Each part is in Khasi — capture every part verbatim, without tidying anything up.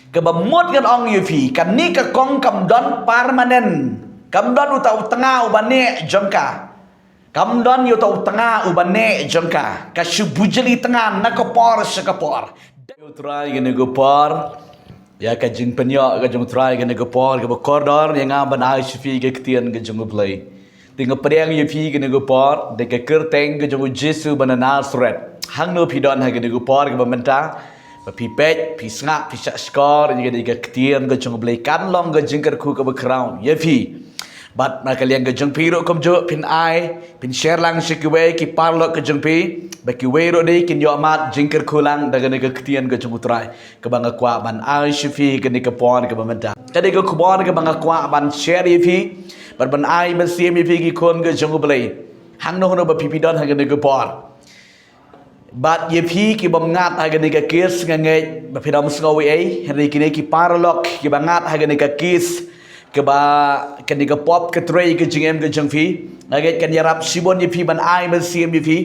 Kaba mut ngan ong ïa phi, kane ka kong kam don permanent. Kam don uta u tnga uba neh jong ka. Kam don ïa uta u tnga uba neh jong ka. Ka shu bujli tnga na ka por sha ka por. Ïa u Trai kane ka por. Ïa ka jingpynïoh ka jong u Trai kane ka por, kaba kordor ïa nga ban ai sha phi ka ktien ka jong U Blei. Te nga pdiang ïa phi kane ka por da ka kyrteng ka jong U Jisu ba na Nasareth. Hangno phi don ha kane ka por kaba mynta, ba phi peit, phi sngap, phi shah shkor ïa kane ka ktien ka jong U Blei, kan long ka jingkyrkhu kaba khraw ïa phi. Bad na ka liang ka jong phi ruh kumjuh, phin ai, phin share lang sha kiwei ki paralok ka jong phi, ba kiwei ruh de kin ïoh mad jingkyrkhu lang da kane ka ktien ka jong U Trai, kaba nga kwah ban ai sha phi kane ka por kaba mynta. Kane ka khubor kaba nga kwah ban share ïa phi bad ban ai mynsiem ïa phi ki khun ka jong U Blei. Hangno hangno ba phi phi don ha kane ka por. Bad ïa phi ki bym ngat ha kane ka case, nga ngeit ba phin ym sngew ei ei, hynrei kine ki paralok kiba ngat ha kane ka case, kaba kane ka pop ka trei ka jingim ka jong phi, nga ngeit kan ïarap shibun ïa phi ban ai mynsiem ïa phi,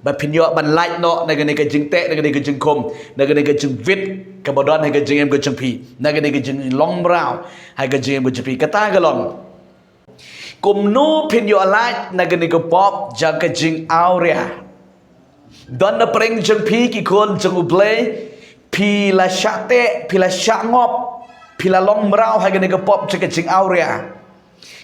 ba phin ïoh ban lait noh na kane ka jingteh, na kane ka jingkhum, na kane ka jingwit kaba don ha ka jingim ka jong phi, na kane ka jinglong mraw ha ka jingim ka jong phi. Kata ka long, kumno phin ïoh lait na kane ka pop jong ka jingawria. Don na pdeng jong phi ki khun jong U Blei, phi la shah teh, phi la shah ngop, phi la long mraw ha kane ka pop jong ka jingawria.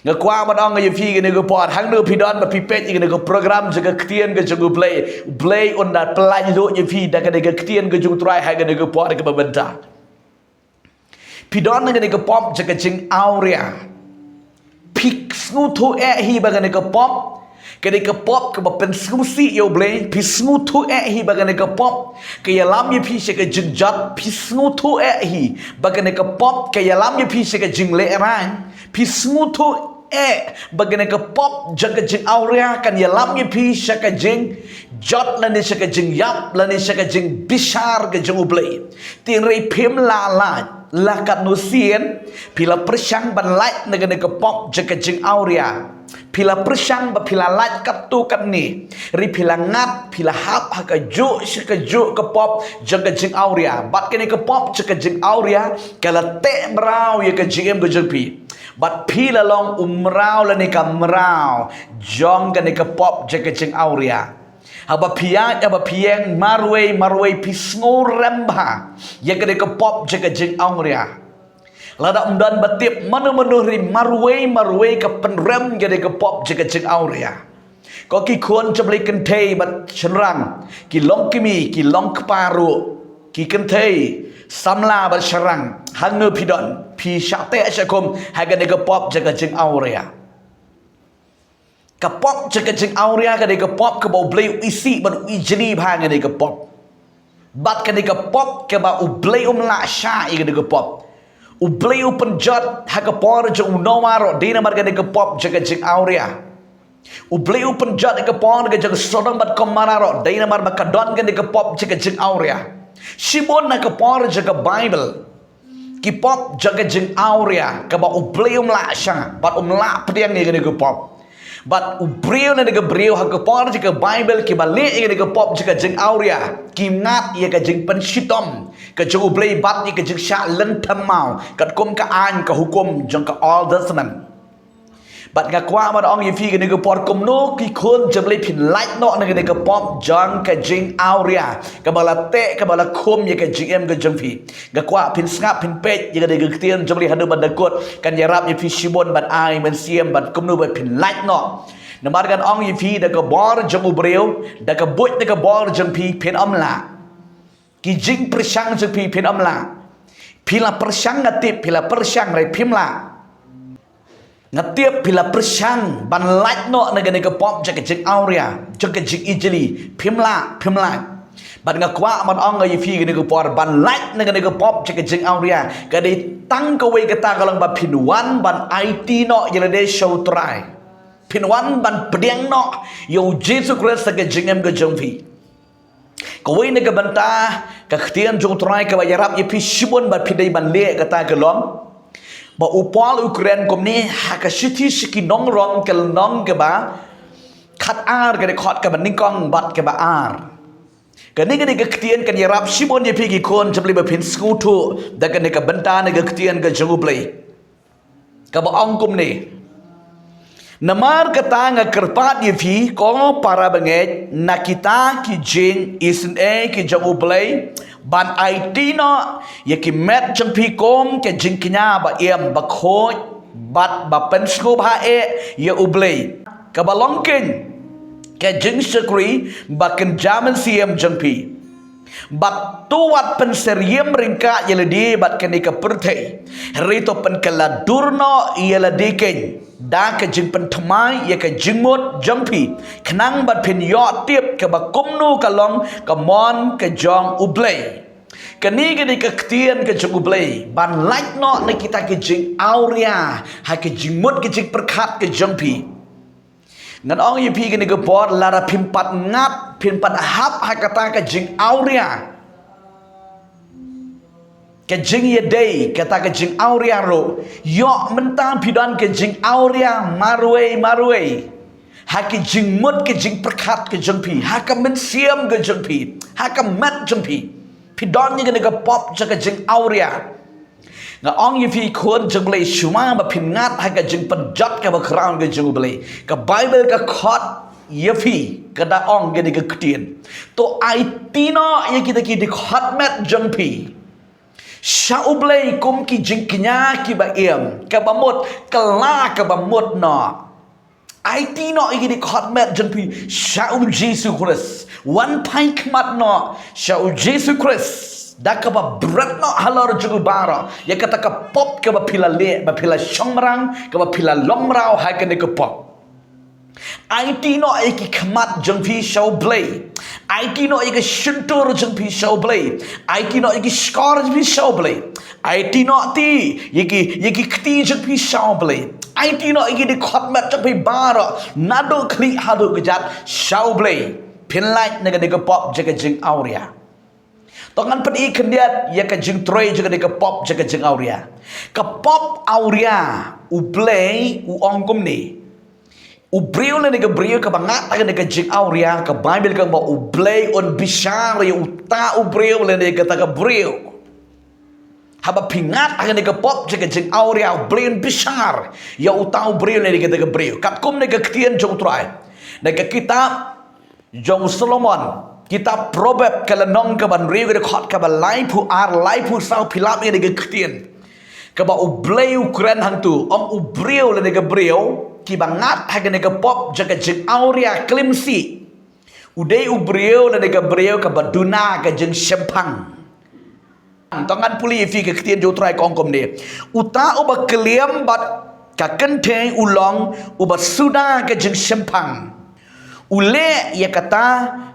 Nga kwah ban ong ïa phi kane ka por, hangno phi don ba phi peit ïa kane ka program jong ka ktien ka jong U Blei, U Blei un da pyllait lut ïa phi da kane ka ktien ka jong U Trai ha kane ka por kaba mynta. Phi don ha kane ka pop jong ka jingawria. Phi sngewthuh eh hi ba kane ka pop, kane ka pop kaba pynsngewsih ïa U Blei. Phi sngewthuh eh hi ba kane ka pop ka ïalam ïa phi sha ka jingjot. Phi sngewthuh eh hi ba kane ka pop ka ïalam ïa phi sha ka jinglehrain. Phi sngewthuh eh ba kane ka pop jong ka jingawria kan ïalam ïa phi sha ka jingjot lane sha ka jingïap lane sha ka jingbishar ka jong U Blei. Te hynrei phim lah lait, la katno sien phi la pyrshang ban lait na kane ka pop jong ka jingawria. Phi la pyrshang ba phi la lait katto katne, hynrei phi la ngat, phi la hap ha kajuh sha kajuh ka pop jong ka jingawria. Bad kane ka pop jong ka jingawria ka la teh mraw ïa ka jingim ka jong phi. Bad phi la long u mraw lane ka mraw jong kane ka pop jong ka jingawria. Haba phi ïaid, haba phi ïeng, marwei marwei phi sngewrem bha ïa kane ka pop jong ka jingawria. Lada ym don ba tip mano mano, hynrei marwei marwei ka pynrem ïa kane ka pop jong ka jingawria. Ko ki khun jong U Blei kynthei bad shynrang, ki longkmie, ki longkpa ruh, ki kynthei, samla bad shynrang, hangno phi don, phi shah teh shah khum ha kane ka pop jong ka jingawria. Ka pop jong ka jingawria ka dei ka pop kaba U Blei u isih bad u ijli bha, ka dei ka pop. Bad ka dei ka pop kaba U Blei um lah shah ïa ka dei ka pop. U Blei u pynjot ha ka por jong u Noah ruh dei namar ka dei ka pop jong ka jingawria. U Blei u pynjot ha ka por ka jong Sodom bad Gomorrah ruh dei namar ba ka don ka dei ka pop jong ka jingawria. Shibun ha ka por jong ka Baibl, ki pop jong ka jingawria kaba U Blei um lah shah bad um lah pdiang ïa kane ka pop. Bad u briew ne ka briew ha ka por jong ka Baibl kiba leh ïa kane ka pop jong ka jingawria, ki ngat ïa ka jingpynshitom ka jong U Blei bad ïa ka jingshah lynthem maw katkum ka aiñ, ka hukum jong ka Old Testament. Bad nga kwah ban ong ïa phi kane ka por, kumno ki khun jong U Blei phin lait noh na kane ka pop jong ka jingawria kaba la teh, kaba la khum ïa ka jingim ka jong phi. Nga kwah phin sngap, phin peit ïa kane ka ktien jong U Blei haduh ban da kut, kan ïarap ïa phi shibun ban ai mynsiem bad kumno ba phin lait noh. Namar ngan ong ïa phi, da ka bor jong u briew, da ka buit, da ka bor jong phi, phin ym lah. Ki jingpyrshang jong phi phin ym lah. Phi la pyrshang, nga tip phi la pyrshang, hynrei phim lah. Nga tip phi la pyrshang ban lait noh na kane ka pop jong ka jingawria, jong ka jingijli, phim lah, phim lah. Bad nga kwah ban ong ïa phi kane ka por, ban lait na kane ka pop jong ka jingawria ka dei tang kawei kata ka long ba phin wan ban aiti noh ïa lade sha U Trai. Phin wan ban pdiang noh ïa U Jisu Khrist ha ka jingim ka jong phi. Kawei na ka bynta ka ktien jong U Trai kaba ïarap ïa phi shibun ba phi dei ban leh kata ka long ba u Paul u kren kumne ha ka shithi sha ki nong Rom, ka lynnong kaba khatar, ka dkhot kaba nyngkong bad kaba ar. Kane kane ka ktien kan ïarap shibun ïa phi ki khun jong U Blei ba phin sngewthuh da kane ka bynta na ka ktien ka jong U Blei. Kaba ong kumne. Namar kata nga kyrpad ïa phi ko para bangeit na kita ki jingisynei ki jong U Blei ban aiti noh ïa ki met jong phi kum ka jingkñia ba im ba khuid bad ba pynsngewbha eh ïa U Blei. Kaba long keiñ ka jingshakri ba kynja mynsiem jong phi. Bad to wat pynsyriem ryngkat ïa lade bad kane ka pyrthei. Hynrei to pynkylla dur noh ïa lade keiñ da ka jingpynthymmai ïa ka jingmut jong phi. Khnang bad phin ïoh tip kaba kumno ka long ka mon ka jong U Blei. Kane kane ka ktien ka jong U Blei ban lait noh na kita ka jingawria ha ka jingmut ka jingpyrkhat ka jong phi. Ngan ong ïa phi kane ka por lada phim pat ngat phim pat hap ha kata ka jingawria. Ka jingïadei kata ka jingawria ruh ïoh mynta phi don ka jingawria marwei marwei. Ha ka jingmut ka jingpyrkhat ka jong phi ha ka mynsiem ka jong phi ha ka met jong phi. Phi don ïa kane ka pop jong ka jingawria. Nga ong ïa phi khun jong U Blei shuwa ba phin ngat ha ka jingpynjot kaba khraw ka jong U Blei. Ka Baibl ka khot ïa phi ka da ong kane ka ktien. To aiti noh ïa kita ki dkhot met jong phi sha U Blei kum ki jingkñia kiba im kaba mut kylla kaba mut noh. Aiti noh ïa ki dkhot met jong phi sha U Jisu Khrist. Wan phai khmat noh sha U Jisu Khrist da kaba bret noh halor jong u baroh ïa kata ka pop kaba phi la leh ba phi la shongmrang kaba phi la long mraw ha kane ka pop. Aiti noh ïa ki khmat jong phi sha U Blei. Aiti noh ïa ki shyntur jong phi sha U Blei. Aiti noh ïa ki shkor jong phi sha U Blei. Aiti noh ti ïa ki ïa ki kti jong phi sha U Blei. Aiti noh ïa ki dkhot met jong phi baroh naduh khlieh haduh kjat sha U Blei. Phin lait na kane ka pop jong ka jingawria. To ngan pyni khyndiat ïa ka jingtrei jong kane ka pop jong ka jingawria. Ka pop awria U Blei u ong kumne. U briew lane ka briew kaba ngat ha kane ka jingawria ka Baibl ka ong ba U Blei un bishar ïa uta u briew lane kata ka briew. Haba phi ngat ha kane ka pop jong ka jingawria U Blei un bishar ïa uta u briew lane kata ka briew. Katkum ne ka ktien jong U Trai na ka kitab jong u Solomon, kitab Proverb ka lynnong kaba hynriew ka dkhot kaba laiphew ar laiphew saw phi lap ïa kane ka ktien. Kaba U Blei u kren hangtu ong u briew lane ka briew kiba ngat ha kane ka pop jong ka jingawria klim sih. U dei u briew lane ka briew kaba duna ka jingshemphang. To ngan pule ïa phi ka ktien jong U Trai ka ong kumne. Uta uba klim bad ka kynthei u long uba suda ka jingshemphang. U leh ïa kata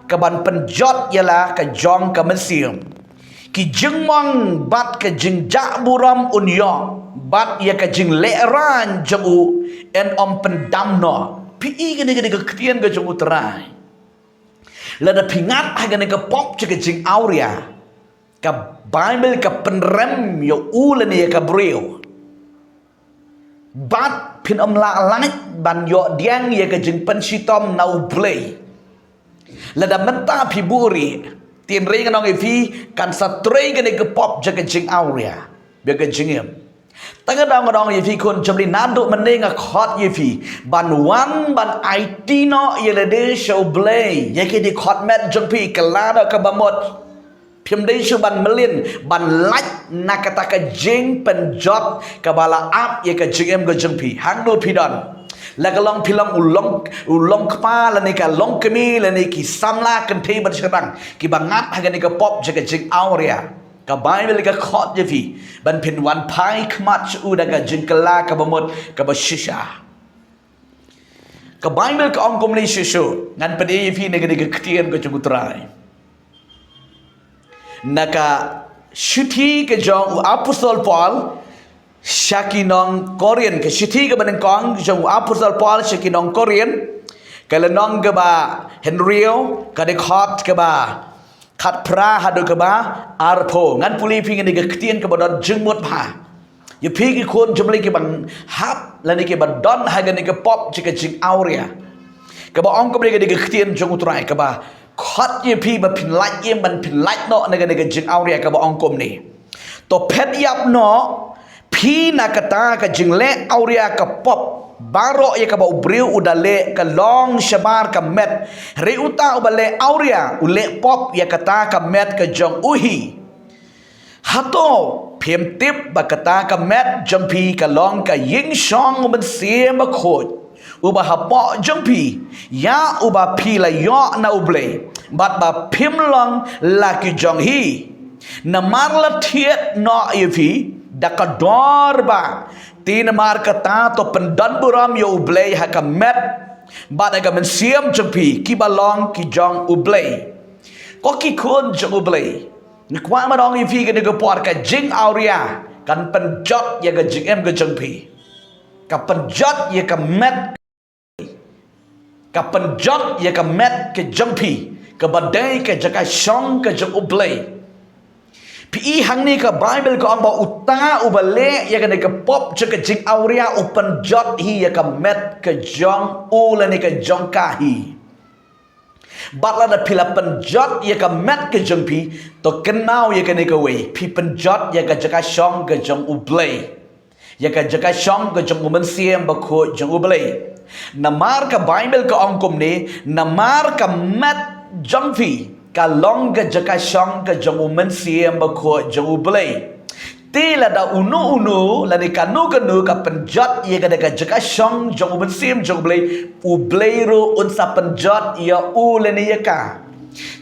kaban pynjot ïa la ka jong ka mynsiem. Ki jingmong bad ka jingjah burom un ïoh bad ïa ka jinglehrain jong u yn ym pyndam noh. Phi i kane kane ka ktien ka jong U Trai. Lada phi ngat ha kane ka pop jong ka jingawria. Ka Baibl ka pynrem ïa u lane ïa ka briew. Bad phin ym lah lait ban ïoh diang ïa ka jingpynshitom na U Blei. Lada mynta phi buhrieh, hynrei ngan ong ïa phi kan sa trei kane ka pop jong ka jingawria. Bad ka jingim. Tang ka dang dang ïa phi khun jong U Blei naduh mynne nga khot ïa phi ban wan ban aiti noh ïa lade sha U Blei ïa ki dkhot met jong phi kylla da kaba mut. Phim dei shuh ban mlien ban lait na kata ka jingpynjot kaba la ap ïa ka jingim ka jong phi. Hangno phi don? La ka long phi long u long u long kpa lane ka long kmie lane ki samla kynthei bad shynrang kiba ngat ha kane ka pop jong ka jingawria. Ka Baibl ka khot ïa phi ban phin wan phai khmat sha u da ka jingkylla kaba mut kaba shisha. Ka Baibl ka ong kumne shisha, ngan pyni ïa phi na kane ka ktien ka jong U Trai. Na ka shithi ka jong u Apostol Paul sha ki nong Korinth, ka shithi kaba nyngkong jong u Apostol Paul sha ki nong Korinth, ka lynnong kaba hynriew, ka dkhot kaba khatphra haduh kaba arphew. Ngan pule phi kane ka ktien kaba don jingmut bha ïa phi ki khun jong U Blei kiba hap lane kiba don ha kane ka pop jong ka jingawria. Kaba ong kumne kane ka ktien jong U Trai kaba khot ïa phi ba phin lait ïa man phin lait noh na kane ka jingawria kaba ong kumne. To phet ïap noh phi na kata ka jingleh awria ka pop baroh ïa kaba u briew u da leh ka long shabar ka met. Hynrei uta uba leh awria u leh pop ïa kata ka met ka jong u hi. Hato phim tip ba kata ka met jong phi ka long ka ïing shong u Mynsiem Bakhuid uba hapoh jong phi, ïa uba phi la ïoh na U Blei, bad ba phim long la ki jong hi. Namar la thied noh ïa phi da ka dor ba, te namar kata to pyndon burom ïa U Blei ha ka met bad ha ka mynsiem jong phi kiba long ki jong U Blei. Ko ki khun jong U Blei, nga kwah ban ong ïa phi kane ka por, ka jingawria kan pynjot ïa ka jingim ka jong phi. Ka pynjot ïa ka met, ka pynjot ïa ka met ka jong phi, kaba dei ka jaka shong ka jong U Blei. Phi i hangne ka Baibl ka ong ba uta uba leh ïa kane ka pop jong ka jingawria u pynjot hi ïa ka met ka jong u lane ka jong ka hi. Bad lada phi la pynjot ïa ka met ka jong phi, to kynmaw ïa kane kawei, phi pynjot ïa ka jaka shong ka jong U Blei, ïa ka jaka shong ka jong U Mynsiem Bakhuid jong U Blei. Namar ka Baibl ka ong kumne, namar ka met jong phi ka long ka jaka shong ka jong U Mynsiem Bakhuid jong U Blei. Te lada uno uno lane kano kano ka pynjot ïa kane ka jaka shong jong U Mynsiem jong U Blei, U Blei ruh un sa pynjot ïa u lane ïa ka.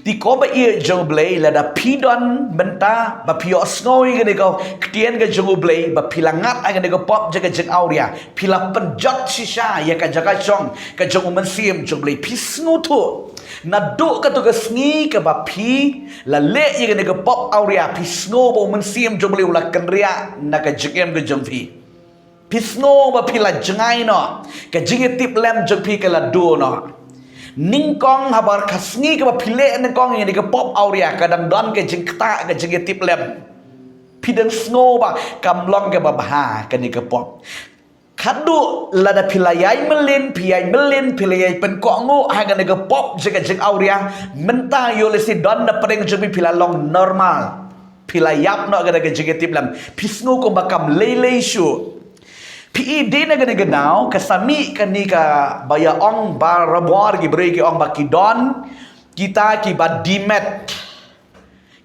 Te ko ba ïeit jong U Blei, lada phi don mynta ba phi ïohsngew ïa kane ka ktien ka jong U Blei ba phi la ngat ha kane ka pop jaka jingawria, phi la pynjot shisha ïa ka jaka shong ka jong U Mynsiem jong U Blei, phi sngewthuh. Naduh kato ka sngi kaba phi la leh ïa kane ka pop awria, phi sngew ba U Mynsiem jong U Blei u la kynriah na ka jingim ka jong phi. Phi sngew ba phi la jngai noh, ka jingïatiplem jong phi ka la duh noh. Nyngkong haba ka sngi kaba phi leh nyngkong ïa kane ka pop awria, ka dang don ka jingktah, ka jingïatiplem. Phi dang sngew ba kam long kaba bha kane ka pop. Khatduh lada phi la ïai mlien, phi ïai mlien, phi la ïai pynkohnguh ha kane ka pop jaka jingawria, mynta ïoh lehse don na pdeng jong phi, phi la long normal. Phi la ïap noh kata ka jingïatiplem, phi sngew kumba kam lei lei shuh. Phi i dei na kane ka daw ka sa mih kane kaba ïa ong barabor, ki briew ki ong ba ki don kita kiba demet.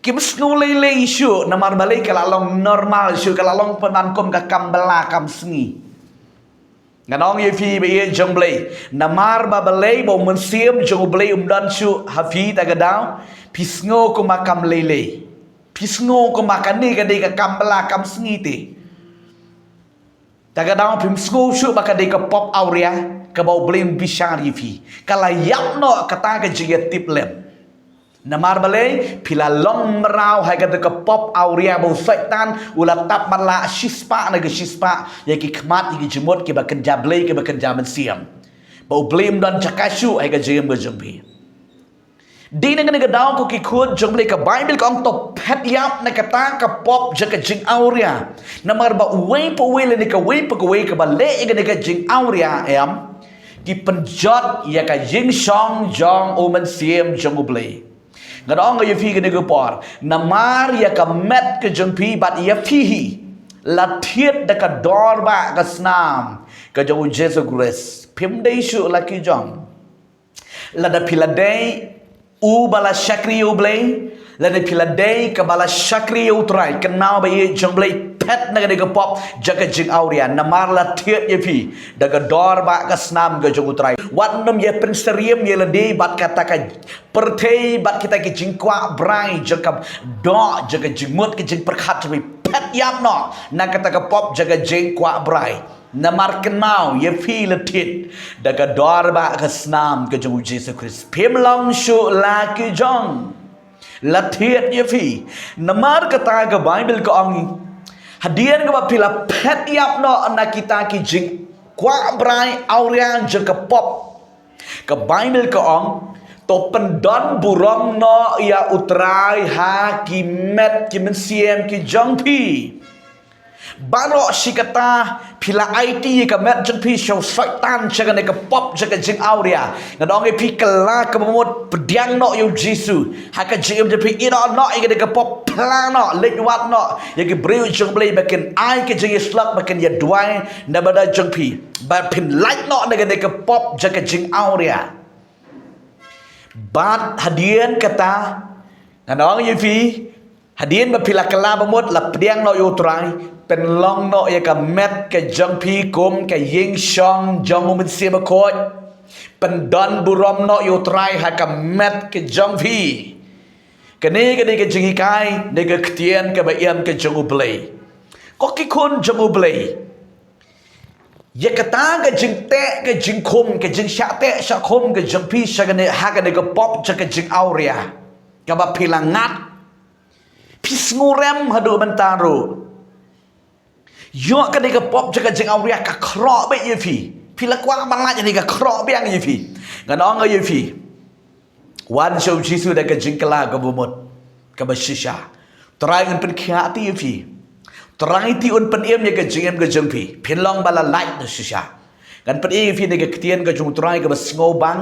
Kim sngew lei lei shuh, namar balei? Ka la long normal shuh, ka la long pynban kum ka kam bylla kam sngi. Ngan ong ïa phi ba ïeit jong U Blei, namar ba balei? Ba U Mynsiem jong U Blei um don shuh ha phi, ta ka daw phi sngew kumba kam lei lei. Phi sngew kumba kane ka dei ka kam bylla kam sngi te. Ta ka daw phim sngew shuh ba ka dei ka pop awria kaba U Blei um bishar ïa phi. Ka la ïap noh kata ka jingïatiplem. Namar balei? Phi la long mraw ha kata ka pop awria ba u Soitan u la tap matlah shispah na ka shispah ïa ki khmat, ïa ki jingmut kiba kynja Blei, kiba kynja mynsiem. Ba U Blei um don jaka shuh ha ka jingim ka jong phi. Dei na kane ka daw ko ki khun jong U Blei, ka Baibl ka ong to phet ïap na kata ka pop jaka jingawria. Namar ba uwei pa uwei lane kawei pa kawei kaba leh ïa kane ka jingawria, em, ki pynjot ïa ka ïingshong jong U Mynsiem jong U Blei. Ngan ong ïa phi kane ka por, namar ïa ka met ka jong phi bad ïa phi hi la thied da ka dor ba ka snam ka jong U Jisu Khrist, phim dei shuh la ki jong. Lada phi la dei uba la shakri ïa U Blei, lada phi la dei kaba la shakri ïa U Trai, kynmaw ba ïeit jong U Blei, phet na kane ka pop jaka jingawria, namar la thied ïa phi da ka dor ba ka snam ka jong U Trai. Wat nym ïa pynsyriem ïa lade bad kata ka pyrthei bad kita ki jingkwah brai jong ka doh, jong ka jingmut, ka jingpyrkhat jong phi. Phet ïap noh na kata ka pop jaka jingkwah brai. Namar kynmaw ïa phi la thied da ka dor ba ka snam ka jong U Jisu Khrist, phim long shuh la ki jong. La thied ïa phi. Namar kata ka Baibl ka ong, hadien kaba phi la phet ïap noh na kita ki jingkwah brai awria jong ka pop, ka Baibl ka ong to pyndon burom noh ïa U Trai ha ki met ki mynsiem ki jong phi. Baroh shi katta phi la aiti ïa ka met jong phi sha u Soitan, sha kane ka pop, sha ka jingawria. Ngan ong ïa phi, kylla kaba mut, pdiang noh ïa u Jisu ha ka jingim jong phi. Ïehnoh noh ïa kane ka pop, phla noh, leit wad noh ïa ki briew jong U Blei ba kin ai ka jingïasyllok, ba kin ïa duwai na bynta jong phi, ba phin lait noh na kane ka pop, sha ka jingawria. Bad hadien kata, ngan ong ïa phi, hadien ba phi la kylla ba mut, la pdiang noh ïa u Trai, pynlong noh ïa ka met ka jong phi kum ka ïing shong jong U Mynsiem Bakhuid. Pyndon burom noh ïa u Trai ha ka met ka jong phi. Kane ka dei ka jinghikai na ka ktien kaba ïam ka jong U Blei. Ko ki khun jong U Blei, ïa kata ka jingteh, ka jingkhum, ka jingshah teh shah khum ka jong phi sha kane, ha kane ka pop, sha ka jingawria kaba phi la ngat, phi sngewrem haduh mynta ruh. Ïoh kane ka pop, sha ka jingawria ka khroh beit ïa phi. Phi la kwah ban lait, kane ka khroh biang ïa phi. Ngan ong ïa phi, wan sha U Jisu da ka jingkylla kaba mut, kaba shisha. Trai un pynkhiah ti ïa phi. Trai ti un pynim ïa ka jingim ka jong phi, phin long ba la lait da shisha. Ngan pyni ïa phi na ka ktien ka jong U Trai kaba sngewbang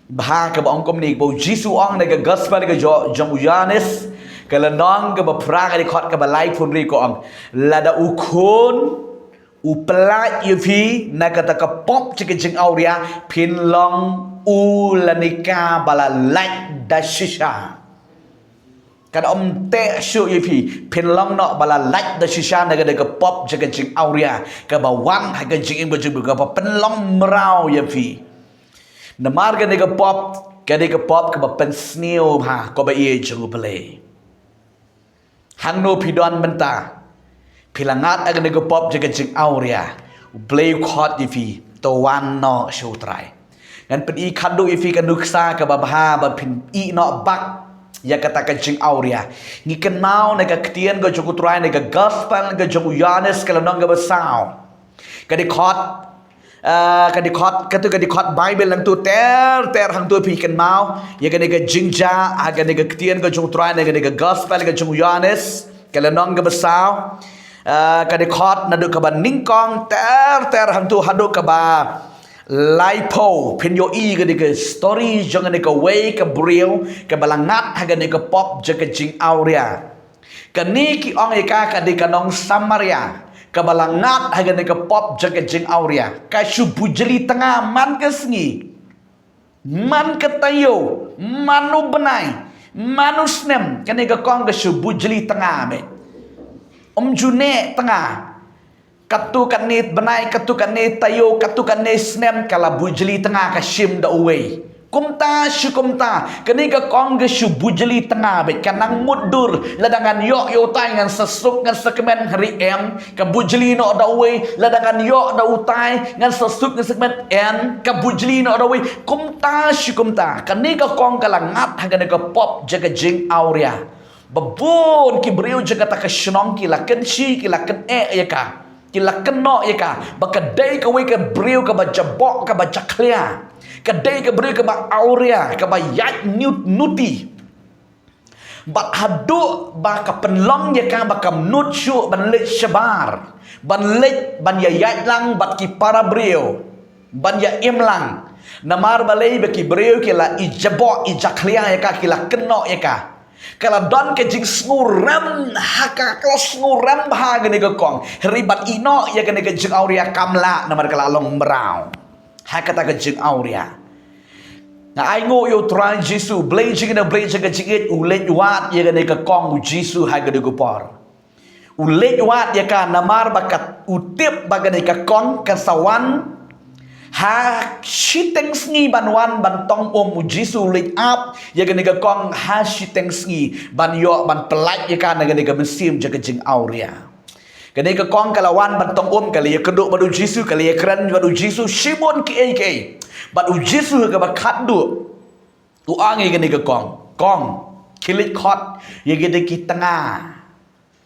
bha, kaba ong kumne, ba U Jisu ong na ka gospel ka jo-, jong u Ïoannis, ka lynnong kaba phra, ka dkhot kaba laiphew hynriew, ka ong, lada U Khun u pyllait ïa phi na kata ka pop, sha ka jingawria, phin long u lane ka ba la lait da shisha. Kan ym teh shuh ïa phi, phin long noh ba la lait da shisha na kane ka pop, sha ka jingawria, kaba wan ha ka jingim ka jong phi, kaba pynlong mraw ïa phi. Namar kane ka pop, kane ka pop kaba pynsniew bha, ko ba ïeit jong U Blei. Hangno phi don mynta, phi la ngat ha kane ka pop, sha ka jingawria, U Blei u khot ïa phi, to wan noh sha U Trai. Ngan pyni khadduh ïa phi ka nuksa kaba bha ba phin ïehnoh bak ïa kata ka jingawria. Ngi kynmaw na ka ktien ka jong U Trai na ka gospel ka jong u Ïoannis, ka lynnong kaba saw, ka dkhot, ah, ka dkhot, katu ka dkhot Baibl hangtu ter ter hangtu, phi kynmaw ïa kane ka jingjia ha kane ka ktien ka jong U Trai na kane ka gospel ka jong u Ïoannis, ka lynnong kaba saw, ah, ka dkhot naduh kaba nyngkong ter ter hangtu haduh kaba laiphew. Phin ïohi kane ka story jong kane kawei ka briew kaba la ngat ha kane ka pop, sha ka jingawria. Kane ki ong ïa ka, ka dei ka nong Samaria kaba la ngat ha kane ka pop, sha ka jingawria. Ka shu bujli tnga man ka sngi, man ka taïew, man u bnai, man u snem, kane ka kong ka shu bujli tnga beit. Ym ju neh tnga. Katu kane bnai, katu kane taïew, katu kane snem, ka la bujli tnga, ka shim da uwei. Kumta shi kumta, kane ka kong ka shu bujli tnga beit, ka nang mutdur, lada ngan ïoh ïa utai ngan sa suk ngan sa kmen, hynrei em, ka bujli noh da uwei, lada ngan ïoh da utai ngan sa suk ngan sa kmen, em, ka bujli noh da uwei. Kumta shi kumta, kane ka kong ka la ngat ha kane ka pop, sha ka jingawria. Ba bun ki briew jong kata ka shnong ki la kynshi, ki la kyneh ïa ka, ki la kynnoh ïa ka ba ka dei kawei ka briew kaba jaboh, kaba jakhlia, ka dei ka briew kaba awria, kaba ïaid nut nuti. Bad haduh ba ka pynlong ïa ka ba kam nud shuh ban leit shabar, ban leit ban ïa ïaid lang bad ki para briew, ban ïa im lang. Namar balei? Ba ki briew ki la i jaboh, i jakhlia ïa ka, ki la kynnoh ïa ka. Ka la don ka jingsngewrem ha ka, ka la sngewrem bha kane ka kong. Hynrei ban ïehnoh ïa kane ka jingawria kam lah, namar ka la long mraw ha kata ka jingawria. Nga ainguh ïa U Trai Jisu, Blei jong ngi, Blei jong ka jingïeit, u leit wad ïa kane ka kong U Jisu ha kane ka por. U leit wad ïa ka namar ba ka, u tip ba kane ka kong kan sa wan ha shiteng sngi, ban wan ban tong um. U Jisu u leit ap ïa kane ka kong ha shiteng sngi ban ïoh ban pyllait ïa ka na kane ka mynsiem jong ka jingawria. Kane ka kong ka la wan ban tong um, ka la ïakynduh bad U Jisu, ka la ïakren bad U Jisu shibun kiei kiei. Bad U Jisu ha kaba khatduh u ong ïa kane ka kong, kong, khie leit khot ïa kine ki tnga,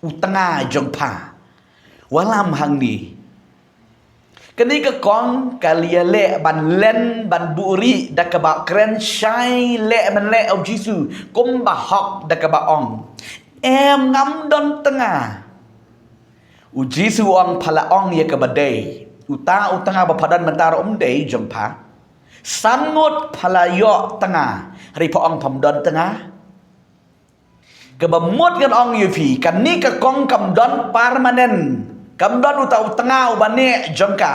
u tnga jong pha, wallam hangne. Kane ka kong ka la ïaleh ban len ban buhrieh da kaba kren shai leh mynleh, O Jisu, kumba hok da kaba ong, em, ngam don tnga. U Jisu u ong, pha la ong ïa kaba dei, uta u tnga ba pha don mynta ruh um dei jong pha. San ngut pha la ïoh tnga, hynrei pha ong pham don tnga. Kaba mut ngan ong ïa phi, kane ka kong kam don permanent. Kam don uta u tnga uba neh jong ka.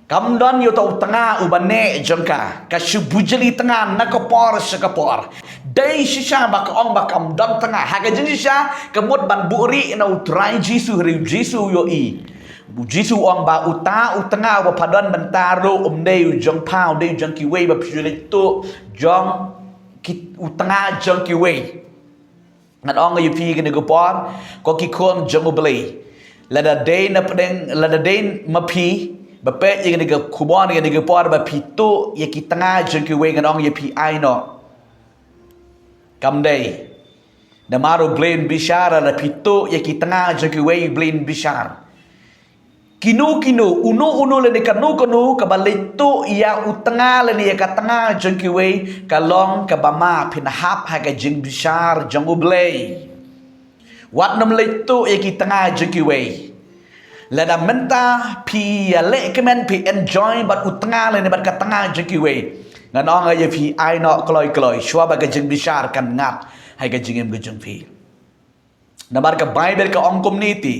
Kam don ïa uta u tnga uba neh jong ka. Ka shu bujli tnga na ka por sha ka por. Dei shisha ba ka ong ba kam don tnga. Ha ka jingshisha ka mut ban buhrieh na u Trai Jisu, hynrei u Jisu u ïohi. U Jisu u ong ba uta u tnga uba pha don mynta ruh um dei u jong pha, u dei u jong kiwei, ba phi ju leit tuh jong ki, u tnga jong kiwei. Ngan ong ïa phi kane ka por, ko ki khun jong U Blei. Lada dei na pdeng, lada dei ma phi ba peit ïa kane ka khubor, ïa kane ka por ba phi tuh ïa ki tnga jong kiwei, ngan ong ïa phi, ai noh. Kam dei. Namar U Blei un bishar, lada phi tuh ïa ki tnga jong kiwei, U Blei un bishar. Kino kino, uno uno lane kano kano kaba leit tuh ïa u tnga lane ïa ka tnga jong kiwei, ka long kaba ma, phin hap ha ka jingbishar jong U Blei. Wat nym leit tuh ïa ki tnga jong kiwei. Lada mynta phi ïalehkmen, phi enjoy bad u tnga lane bad ka tnga jong kiwei, ngan ong ïa phi, ai noh kloi kloi, shuwa ba ka jingbishar kan ngat ha ka jingim ka jong phi. Namar ka Baibl ka ong kumne te,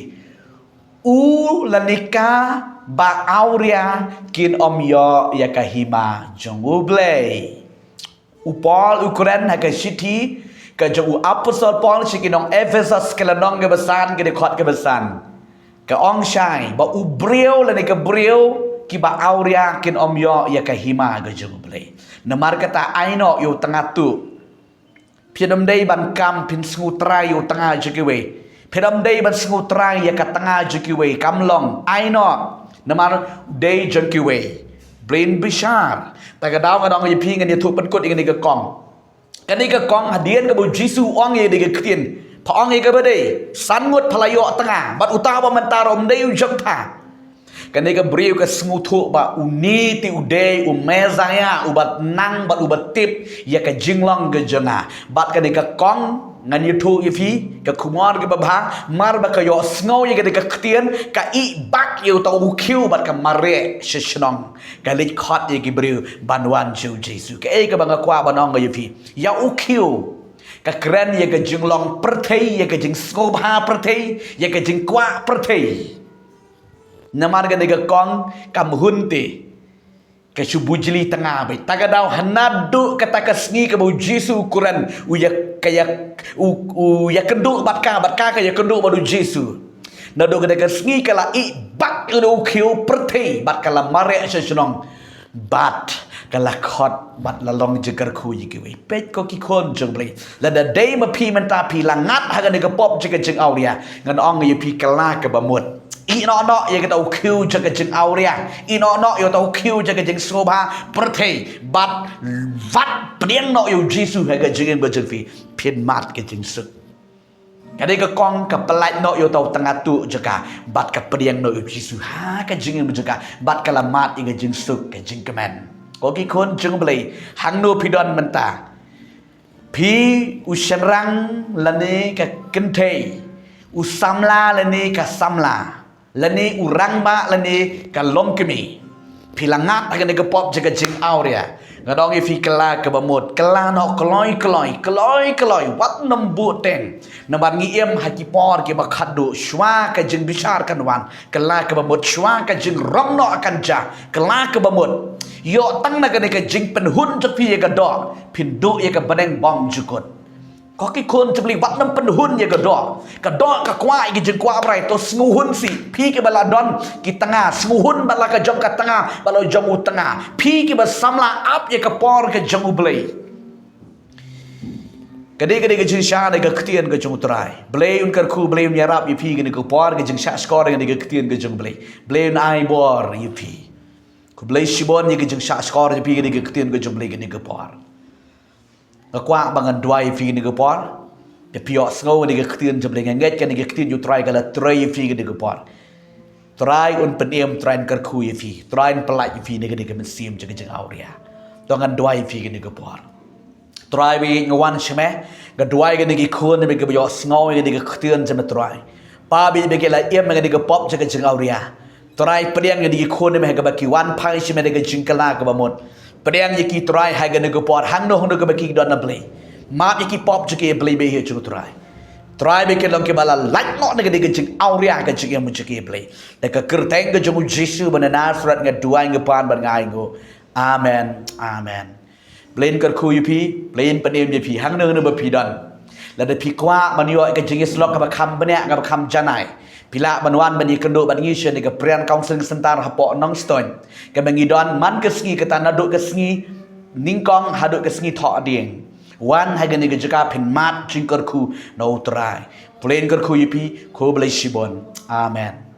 u lane ka ba awria kin ym ïoh ïa ka hima jong U Blei. U Paul u kren ha ka shithi ka jong u apostol Paul sha ki nong Ephesus, ka lynnong kaba san, ka dkhot kaba san. Ka ong shai ba u briew lane ka briew kiba awria kin ym ïoh ïa ka hima ka jong U Blei. Namar kata ai noh ïa u tnga tuh. Phin ym dei ban kam phin sngewtrai ïa u tnga jong kiwei. Phin ym dei ban sngewtrai ïa ka tnga jong kiwei. Kam long, ai noh. Namar u dei jong kiwei. Blei un bishar. Ta ka daw ngan ong ïa phi, ngan ïathuh pynkut ïa kane ka kong. Kane ka kong, hadien kaba u Jisu u ong ïa kane ka ktien, pha ong ïa kaba dei, san ngut pha la ïoh tnga, bad uta ba mynta ruh um dei u jong pha. Kane ka briew ka sngewthuh ba une te u dei u Messaïah uba nang bad uba tip ïa ka jinglong ka jong nga. Bad kane ka kong, ngan ïathuh ïa phi ka khubor kaba bha, mar ba ka ïohsngew ïa kane ka ktien, ka ïeh bak ïa uta u khiew bad ka mareh sha shnong. Ka leit khot ïa ki briew ban wan sha u Jisu. Kaei kaba nga kwah ban ong ïa phi, ïa u khiew ka kren ïa ka jinglong pyrthei, ïa ka jingsngewbha pyrthei, ïa ka jingkwah pyrthei. Namar kane ka kong kam hun te, ka shu bujli tnga beit. Ta ka daw ha naduh kata ka sngi kaba u Jisu u kren, u ïa, ka ïa, u, u ïakynduh bad ka, bad ka ka ïakynduh bad u Jisu. Naduh kata ka sngi ka la ïeh bak ïa u khiew pyrthei bad ka la mareh sha shnong. Bad ka la khot bad la long jingkyrkhu ïa kiwei. Peit ko ki khun jong U Blei. Lada dei ma phi mynta phi la ngat ha kane ka pop jong ka jingawria, ngan ong ïa phi, kylla kaba mut. Ïeh noh noh ïa kata u khiew jong ka jingawria. Ïeh noh noh ïa kata u khiew jong ka jingsngewbha pyrthei. Bad, bad pdiang noh ïa u Jisu ha ka jingim ka jong phi. Phin mad ka jingsuk. Kane ka kong ka pyllait noh ïa uta u tnga tuh jong ka, bad ka pdiang noh ïa u Jisu ha ka jingim jong ka, bad ka la mad ïa ka jingsuk ka jingkmen. Ko ki khun jong U Blei, hangno phi don mynta, phi u shynrang lane ka kynthei, u samla lane ka samla, lane u rangbah lane ka longkmie. Phi la ngat ha kane ka pop jong ka jingawria. Nga ong ïa phi, kylla kaba mut, kylla noh kloi kloi, kloi kloi, wat nym buhteng. Namar ngi im ha ki por kiba khatduh, shuwa ka jingbishar kan wan. Kylla kaba mut, shuwa ka jingrong noh kan jia. Kylla kaba mut. Ïoh tang na kane ka jingpynhun jong phi ïa ka doh, phin duh ïa ka bneng bymjukut. Ko ki khun jong U Blei, wat nym pynhun ïa ka doh. Ka doh ka kwah ïa ki jingkwah brai, to sngewhun sih. Phi kiba la don ki tnga, sngewhun bad la ka jong ka tnga, bad la jong u tnga. Phi kiba samla, ap ïa ka por ka jong U Blei. Ka dei, ka dei ka jingshisha na ka ktien ka jong U Trai. Blei un kyrkhu, Blei un ïarap ïa phi kane ka por, ka jingshahshkor kane ka ktien ka jong U Blei. Blei un ai bor ïa phi. Khublei shibun ïa ka jingshahshkor ïa phi kane ka ktien ka jong U Blei kane ka por. Nga kwah ba ngan duwai ïa phi kane ka por. Te phi ïohsngew kane ka ktien jong U Blei, nga ngeit kane ka ktien jong U Trai ka la trei ïa phi kane ka por. Trai un pynim, Trai un kyrkhu ïa phi, Trai un pyllait ïa phi na kane ka mynsiem jong ka jingawria. To ngan duwai ïa phi kane ka por. Trai, ba nga wan sha me, nga duwai ïa kine ki khun, ba kiba ïohsngew ïa kane ka ktien jong me Trai. Pap ïa kiba ki la im ha kane ka pop jong ka jingawria. Trai, pdiang ïa kine ki khun ha kaba ki wan phai sha me da ka jingkylla kaba mut. Pdiang ïa ki, Trai, ha kane ka por, hangno hangno kaba ki don, A Blei. Map ïa ki pop jong ki, A Blei ba ïeit jong U Trai. Trai, ba kin long kiba la lait noh na kane ka jingawria ha ka jingim jong ki, A Blei. Da ka kyrteng ka jong U Jisu ba na Nasareth nga duwai, nga pan bad nga ainguh. Amen. Amen. Blei un kyrkhu ïa phi, Blei un pynim ïa phi, hangno hangno ba phi don. Lada phi kwah ban ïoh ïa ka jingïasyllok kaba kham bniah, kaba kham janai, phi lah ban wan ban ïakynduh bad ngi sha kane ka Prayer Counseling Center hapoh Nongstoiñ, kaba ngi don man ka sngi, kata naduh ka sngi nyngkong haduh ka sngi Thohdieng. Wan ha kane ka jaka phin mad jingkyrkhu na U Trai. Blei un kyrkhu ïa phi, khublei shibun. Amen.